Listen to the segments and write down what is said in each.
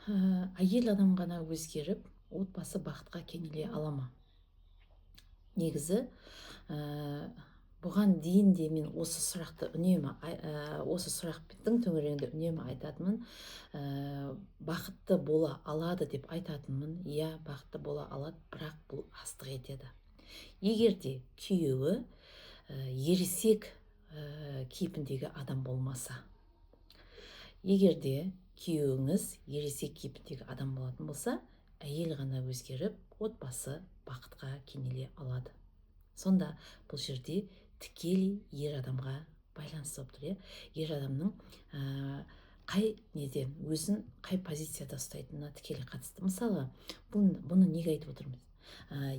Әйел адам ғана өзгеріп, отбасы бақытқа кенеле ала ма? Негізі, бұған дейін де мен осы сұрақты үнемі, осы сұрақтың төңірегінде үнемі айтатынмын. Бақытты бола алады деп айтатынмын. Иә, бақытты бола алады, бірақ бұл аздық етеді. Егер де күйеуі ересек кейпіндегі адам болмаса, егер де күйеуіңіз ересек кейпіндегі адам болатын болса, әйел ғана өзгеріп, отбасы бақытқа кенеле алады. Сонда бұл жерде тікелей ер адамға байланысты болып тұр, иә. Ер адамның қай неде, өзін қай позицияда ұстайтынына тікелей қатысты. Мысалы, бұны неге айтып отырмыз?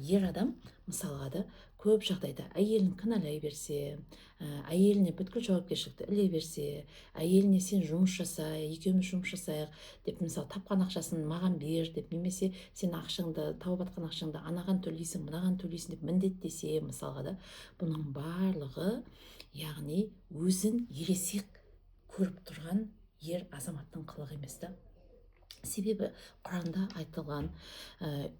Ер адам, мысалға да, көп жағдайда әйелін кінәлай берсе, әйеліне бүткіл жауапкершілікті іле берсе, әйеліне «сен жұмыс жаса, екеуміз жұмыс жасайық» деп, мысалы, «тапқан ақшасын маған бер» деп немесе «сен ақшаңды, тауып жатқан ақшаңды анаған төлейсің, мынаған төлейсің» деп міндеттесе, мысалға да, бұның барлығы, яғни, өзін ересек көріп тұрған ер азаматтың қылығы емес та. Себебі Құранда айтылған,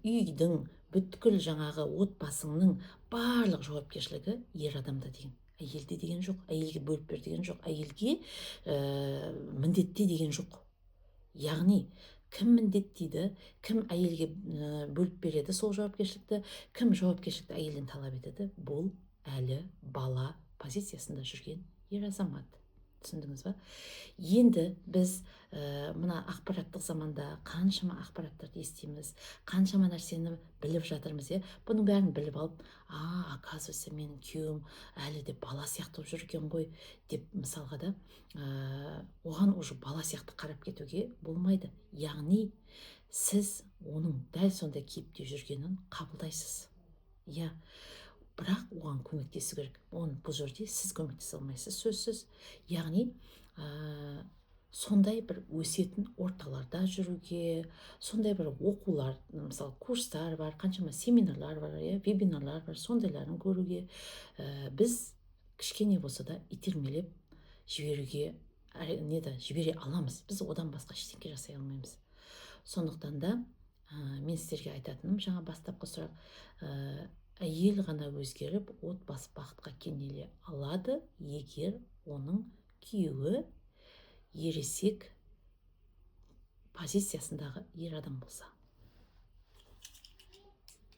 үйдің бүткіл, жаңағы отбасыңның барлық жауапкершілігі ер адамда деген, әйелде деген жоқ, әйелге бөліп бер деген жоқ, әйелге міндетте деген жоқ. Яғни кім міндеттейді, кім әйелге бөліп береді сол жауапкершілікті, кім жауапкершілікті әйелден талап етеді? Бұл әлі бала позициясында жүрген ер азамат. Түсіндіңіз ба? Енді біз мына ақпараттық заманда қаншама ақпараттарды естиміз, қаншама нәрсені біліп жатырмыз, иә. Бұның бәрін біліп алып, «а, оказывается, менің күйеуім әлі де бала сияқты болып жүр екен ғой» деп, мысалға да, оған уже бала сияқты қарап кетуге болмайды. Яғни сіз оның дәл сондай кейіпте жүргенін қабылдайсыз, иә, бірақ оған көмектесу керек. Оны бұл жерде сіз көмектесе алмайсыз сөзсіз. Яғни сондай бір өсетін орталарда жүруге, сондай бір оқулар, мысалы, курстар бар, қаншама семинарлар бар, иә, вебинарлар бар, сондайларын көруге біз кішкене болса да итермелеп жіберуге неді жібере аламыз. Біз одан басқа ештеңе жасай алмаймыз. Сондықтан да мен сіздерге айтатыным, жаңа бастапқы сұрақ: әйел ғана өзгеріп, отбасы бақытқа кенеле алады, егер оның күйеуі ересек позициясындағы ер адам болса.